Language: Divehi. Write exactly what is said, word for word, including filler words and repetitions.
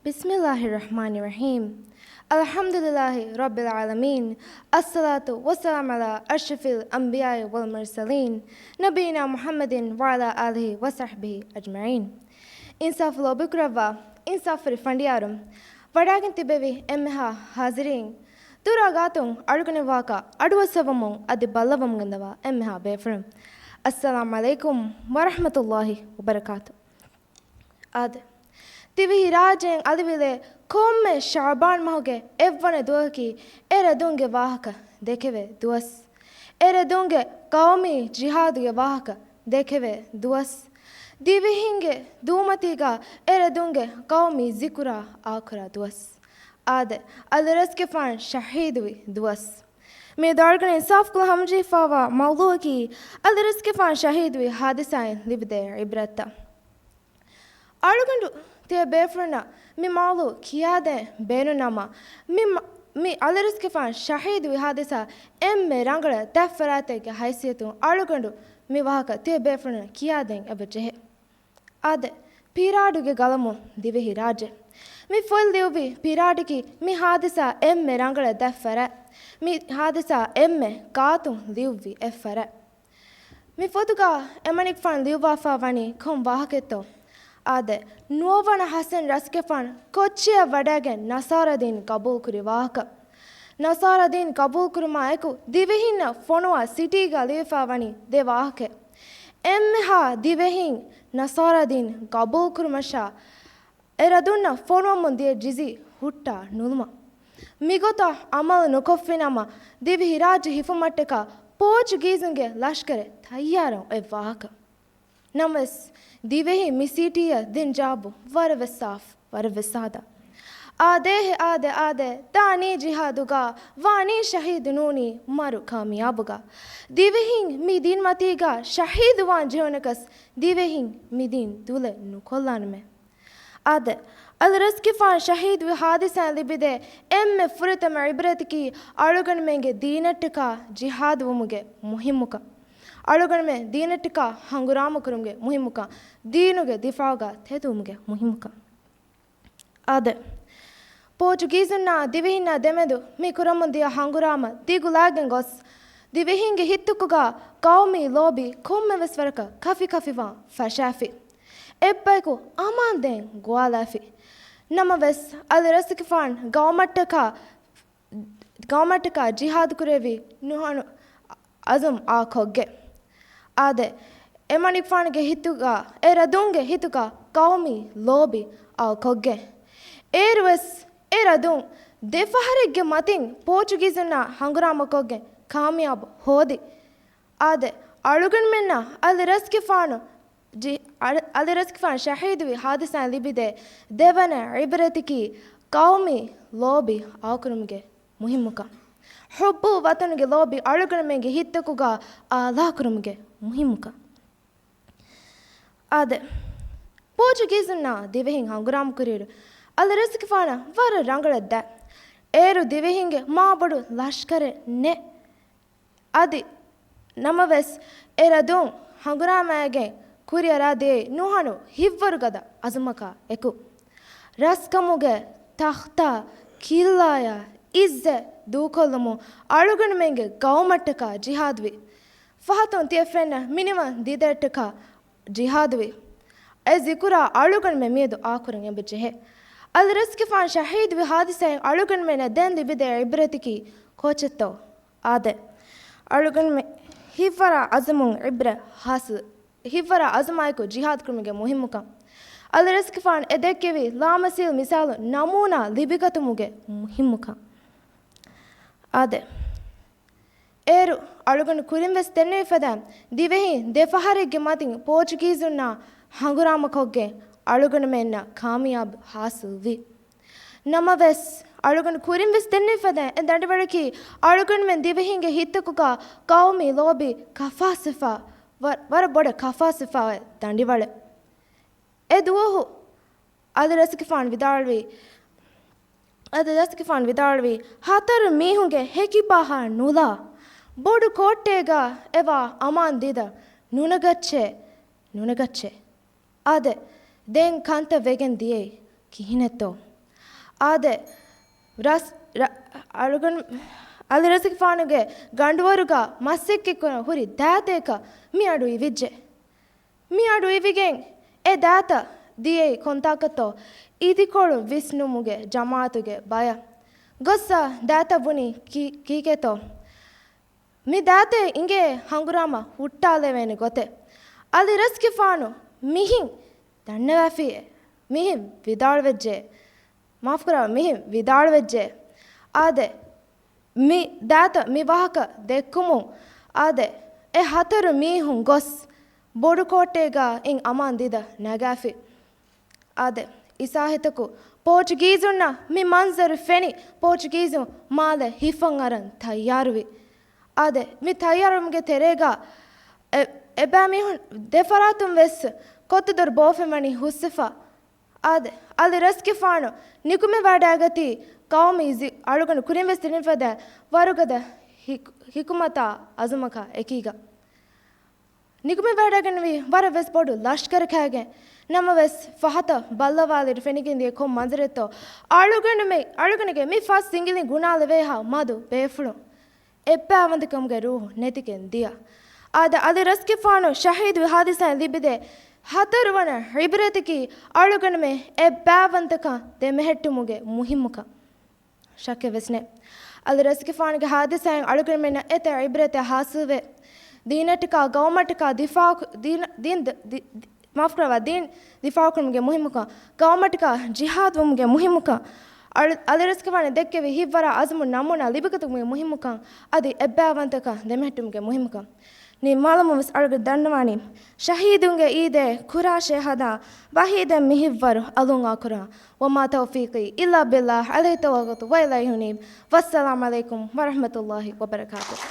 بسم الله الرحمن الرحيم. الحمد لله رب العالمين. الصلاة والسلام على أشرف الأنبياء والمرسلين، نبينا محمد وعلى آله وصحبه أجمعين. އިންސާފު ލޯބިކުރައްވާ އިންސާފުވެރި ފަނޑިޔާރުން، ވަޑައިގެން ތިބެވި އެންމެހާ ހާޒިރީން، ދުރާ ގާތުން އަޅުގަނޑު ވާކަށް އަޑުއައްސަވަމުން އަދި ބައްލަވަމުން ގެންދަވާ އެންމެހާ ބޭފުޅުން، އައްސަލާމް ޢަލައިކުމް ވަރަޙްމަތުﷲ ވަބަރަކާތު. އާދެ، ދިވެހި ރާއްޖޭން އަލިވިލޭ ކޮންމެ ޝަޢުބާން މަހުގެ އެއްވަނަ ދުވަހަކީ އެ ރަދުންގެ ވާހަކަ ދެކެވޭ ދުވަސް. އެ ރަދުންގެ ޤައުމީ ޖިހާދުގެ ވާހަކަ ދެކެވޭ ދުވަސް. ދިވެހިންގެ ދޫމަތީގަ އެ ރަދުންގެ ޤައުމީ ޒިކުރާ އާކުރާ ދުވަސް. އާދެ، އަލިރަސްގެފާން ޝަހީދުވި ދުވަސް. މިއަދު އަޅުގަނޑު އިންސާފުކޮށް ހަމަޖެހިފައިވާ މައުޟޫއަކީ އަލިރަސްގެފާން ޝަހީދުވި ހާދިސާއިން ލިބިދޭ ޢިބްރަތްތައް. އަޅުގަނޑު ތިޔަ ބޭފުޅުންނަށް މި މައުޟޫ ކިޔާދޭން ބޭނުންނަމަ، މި މަ-، މި އަލިރަސްގެފާން ޝަހީދުވި ހާދިސާ އެންމެ ރަނގަޅަށް ދަށް ފަރާތެއްގެ ހައިސިއްޔަތުން އަޅުގަނޑު މި ވާހަކަ ތިޔަ ބޭފުޅުންނަށް ކިޔާދޭން އެބަ ޖެހޭ. އާދެ، ޕިރާޑުގެ ގަލަމުން ދިވެހި ރާއްޖެ. މި ފޮތް ލިޔުއްވި ޕިރާޑަކީ މި ހާދިސާ އެންމެ ރަނގަޅަށް ދަށް ފަރާތް، މި ހާދިސާ އެންމެ ގާތުން ލިޔުއްވި އެއް ފަރާތް. މި ފޮތުގަ އެމަނިކުފާނު ލިޔުއްވާފަ ވަނީ ކޮން ވާހަކައެއްތޯ؟ އާދެ، ނުވަވަނަ ޙަސަން ރަސްގެފާނު ކޮއްޗިއަށް ވަޑައިގެން ނަޞާރާ ދީން ޤަބޫލުކުރި ވާހަކަ. ނަޞާރާ ދީން ޤަބޫލުކުރުމާ އެކު ދިވެހިންނަށް ފޮނުވާ ސިޓީގަ ލިޔެފަ ވަނީ ދެ ވާހަކައެއް. އެންމެހާ ދިވެހިން ނަޞާރާ ދީން ޤަބޫލުކުރުމަށާ އެ ރަދުންނަށް ފޮނުވަމުން ދިޔަ ޖިޒި ހުއްޓާ ނުލުމަށް. މިގޮތަށް ޢަމަލު ނުކޮށްފިނަމަ، ދިވެހިރާއްޖެ ހިފުމަށްޓަކާ ޕޯޗުގީޒުންގެ ލަޝްކަރެއް ތައްޔާރަށް އޮތް ވާހަކަ. ނަމަވެސް، ދިވެހި މި ސިޓީއަށް ދިން ޖަވާބު ވަރަށް ވެސް ސާފު، ވަރަށް ވެސް ސާދާ. އާދޭހެ، އާދޭ، އާދޭ، ދާނީ ޖިހާދުގަ، ވާނީ ޝަހީދު ނޫނީ މަރު ކާމިޔާބުގަ. ދިވެހިން މި ދީންމަތީގަ ޝަހީދުވާން ޖެހުނަކަސް، ދިވެހިން މި ދީން ދުލެއް ނުކޮށްލާނަމޭ. އާދެ، އަލިރަސްގެފާން ޝަހީދުވި ހާދިސާއިން ލިބިދޭ އެންމެ ފުރަތަމަ ޢިބްރަތަކީ އަޅުގަނޑުމެންގެ ދީނަށްޓަކާ ޖިހާދުވުމުގެ މުހިއްމުކަން. އަޅުގަނޑުމެން ދީނަށްޓަކާ ހަނގުރާމަކުރުމުގެ މުހިއްމުކަން. ދީނުގެ ދިފާޢުގަ ތެދުވުމުގެ މުހިއްމުކަން. އާދެ، ޕޯޗުގީޒުންނާ ދިވެހިންނާ ދެމެދު މި ކުރަމުން ދިޔަ ހަނގުރާމަ ދިގުލާގެން ގޮސް، ދިވެހިންގެ ހިތުކުގަ ޤައުމީ ލޯބި ކޮންމެވެސް ވަރަކަށް ކަފިކަފިވާން ފަށާފި. އެއްބަޔަކު އަމާންދޭން ގޮވާލާފި. ނަމަވެސް، އަލިރަސްގެފާން ގައުމަށްޓަކާ، ގައުމަށްޓަކާ ޖިހާދު ކުރެއްވީ ނުހަނު އަޒުމް އާކޮށްގެން. އާދެ، އެމަނިކުފާނުގެ ހިތުގަ، އެ ރަދުންގެ ހިތުގަ ޤައުމީ ލޯބި އާކޮށްގެން. އޭރުވެސް އެ ރަދުން ދެ ފަހަރެއްގެ މަތިން ޕޯޗުގީޒުންނާ ހަނގުރާމަކޮށްގެން ކާމިޔާބު ހޯދި. އާދެ، އަޅުގަނޑުމެންނަށް އަލިރަސްގެފާނު ޖި-، އަ-، އަލިރަސްގެފާނު ޝަހީދުވި ހާދިސާއިން ލިބިދޭ ދެވަނަ ޢިބްރަތަކީ ޤައުމީ ލޯބި އާކުރުމުގެ މުހިއްމުކަން. ޙުއްބު ވަޠަނުގެ ލޯބި އަޅުގަނޑުމެންގެ ހިތްތަކުގަ އާލާކުރުމުގެ މުހިއްމުކަން. އާދެ، ޕޯޗުގީޒުންނާ ދިވެހިން ހަނގުރާމަކުރިއިރު، އަލިރަސްގެފާނަށް ވަރަށް ރަނގަޅަށް ދާ. އޭރު ދިވެހިންގެ މާބޮޑު ލަޝްކަރެއް ނެތް. އަދި ނަމަވެސް، އެ ރަދުން ހަނގުރާމައިގެން ކުރިއަރާދިޔައީ ނުހަނު ހިތްވަރުގަދަ އަޒުމަކާ އެކު. ރަސްކަމުގެ ތަޚްތާ ކިއްލާޔާ އިއްޒަތް ދޫކޮށްލުމުން އަޅުގަނޑުމެންގެ ގައުމަށްޓަކާ ޖިހާދުވި. ފަހަތުން ތިޔަ ފެންނަ މިނިވަން ދިދައަށްޓަކާ ޖިހާދުވި. އެ ޒިކުރާ އަޅުގަނޑުމެން މިއަދު އާކުރަން އެބަ ޖެހޭ. އަލިރަސްގެފާން ޝަހީދުވި ހާދިސާއިން އަޅުގަނޑުމެންނަށް ދެން ލިބިދޭ ޢިބްރަތަކީ ކޯޗެއްތޯ؟ އާދެ، އަޅުގަނޑުމެން ހިތްވަރާ އަޒުމުން ޢިބްރަ ހާސިލް، ހިތްވަރާ އަޒުމާއެކު ޖިހާދު ކުރުމުގެ މުހިއްމުކަން. އަލިރަސްގެފާން އެ ދެއްކެވި ލާމަސީލް މިސާލު ނަމޫނާ ލިބިގަތުމުގެ މުހިއްމުކަން. އާދެ، އޭރު އަޅުގަނޑު ކުރިން ވެސް ދެންނެވި ފަދައިން، ދިވެހިން ދެ ފަހަރެއްގެ މަތިން ޕޯޗުގީޒުންނާ ހަނގުރާމަކޮށްގެން އަޅުގަނޑުމެންނަށް ކާމިޔާބު ހާސިލްވި. ނަމަވެސް، އަޅުގަނޑު ކުރިން ވެސް ދެންނެވި ފަދައިން، އެ ދަނޑިވަޅަކީ އަޅުގަނޑުމެން ދިވެހިންގެ ހިތްތަކުގަ ޤައުމީ ލޯބި ކަފާސިފަ، ވަ-، ވަރަށް ބޮޑަށް ކަފާސިފަ އޮތް ދަނޑިވަޅެއް. އެ ދުވަހު އަލިރަސްގެފާން ވިދާޅުވީ، އަލިރަސްގެފާން ވިދާޅުވީ، ހަތަރު މީހުންގެ ހެކިބަހާ ނުލާ، ބޮޑު ކޯއްޓޭގަ އެވާ އަމާން ދިދަ ނުނަގައްޗޭ، ނުނަގައްޗޭ. އާދެ، ދެން ކަންތައް ވެގެން ދިޔައީ ކިހިނެއްތޯ؟ އާދެ، ރަސް، ރަ، އަޅުގަނޑު، އަލި ރަސްގެފާނުގެ ގަނޑުވަރުގަ މަސައްކަތްކުރަން ހުރި ދާތައަކަށް މި އަޑު އިވިއްޖެ. މި އަޑު އިވިގެން އެ ދާތަ ދިޔައީ ކޮންތާކަށްތޯ؟ އިދިކޮޅު ވިސްނުމުގެ ޖަމާއަތުގެ ބަޔަށް. ގޮއްސަ ދާތަ ބުނީ ކީ، ކީކޭތޯ؟ މި ދާތައަށް އިނގޭ ހަނގުރާމަ ހުއްޓާލެވޭނެ ގޮތެއް. އަލި ރަސްގެފާނު މިހިން ދަންނަވާފިއޭ. މިހިން ވިދާޅުވެއްޖެ. މާފުކުރާ، މިހިން ވިދާޅުވެއްޖެ. އާދެ، މި ދާތަ މި ވާހަކަ ދެއްކުމުން، އާދެ، އެ ހަތަރު މީހުން ގޮސް ބޮޑުކޯޓޭގަ އިން އަމާން ދިދަ ނަގާފި. އާދެ، އިސާހިތަކު ޕޯޗުގީޒުންނަށް މި މަންޒަރު ފެނި، ޕޯޗުގީޒުން މާލެ ހިފަން އަރަން ތައްޔާރުވި. އާދެ، މި ތައްޔާރުވުމުގެ ތެރޭގަ އެ، އެބައިމީހުން ދެފަރާތުން ވެސް ކޮއްތުދޮރު ބޯފެން ވަނީ ހުސްވެފަ. އާދެ، އަލި ރަސްގެފާނު ނިކުމެވަޑައިގަތީ ޤައުމީ ޒި، އަޅުގަނޑު ކުރިން ވެސް ދެނެފަދަ ވަރުގަދަ ހި، ހިކުމަތާ އަޒުމަކާ އެކީގަ. ނިކުމެވަޑައިގެންވީ ވަރަށް ވެސް ބޮޑު ލަޝްކަރަކާގެން. ނަމަވެސް ފަހަތަށް ބައްލަވާލިއިރު ފެނިގެންދިޔަ ކޮން މަންޒަރެއްތޯ؟ އަޅުގަނޑުމެ، އަޅުގަނޑުގެ މި ފަސް ސިނގިލިން ގުނާލެވޭހާ މަދު ބޭފުޅުން. އެއްބައިވަންތަކަމުގެ ރޫހު ނެތިގެން ދިޔަ. އާދެ، އަލި ރަސްގެފާނު ޝަހީދު ހާދިސާއިން ލިބިދޭ ހަތަރުވަނަ ޢިބްރަތަކީ އަޅުގަނޑުމެ އެއްބައިވަންތަކަން ދެމެހެއްޓުމުގެ މުހިއްމުކަން. ޝައްކެއް ވެސް ނެތް. އަލި ރަސްގެފާނުގެ ހާދިސާއިން އަޅުގަނޑުމެންނަށް އެތައް ޢިބްރަތެއް ހާސިލްވޭ. ދީނަށްޓަކާ ގައުމަށްޓަކާ ދިފާޢު، ދީން، ދީން ދ، ދި، ދި، މާފުކުރައްވާ، ދީން ދިފާޢުކުރުމުގެ މުހިއްމުކަން، ގައުމަށްޓަކާ ޖިހާދުވުމުގެ މުހިއްމުކަން، އަޅު، އަލި ރަސްގެފާނު ދެއްކެވި ހިތްވަރާ އަޒުމު ނަމޫނާ ލިބިގަތުމުގެ މުހިއްމުކަން އަދި އެއްބައިވަންތަކަން ދެމެހެއްޓުމުގެ މުހިއްމުކަން. ނިންމާލަމުން ވެސް އަޅުގަނޑު ދަންނަވާނީ، ޝަހީދުންގެ އީދޭ ކުރާށޭ ހަދާ، ވަހީދެއް މިހިތްވަރު އަލުން އާކުރާ. وما توفيقي إلا بالله عليه توكلت وإليه أنيب. والسلام عليكم ورحمة الله وبركاته.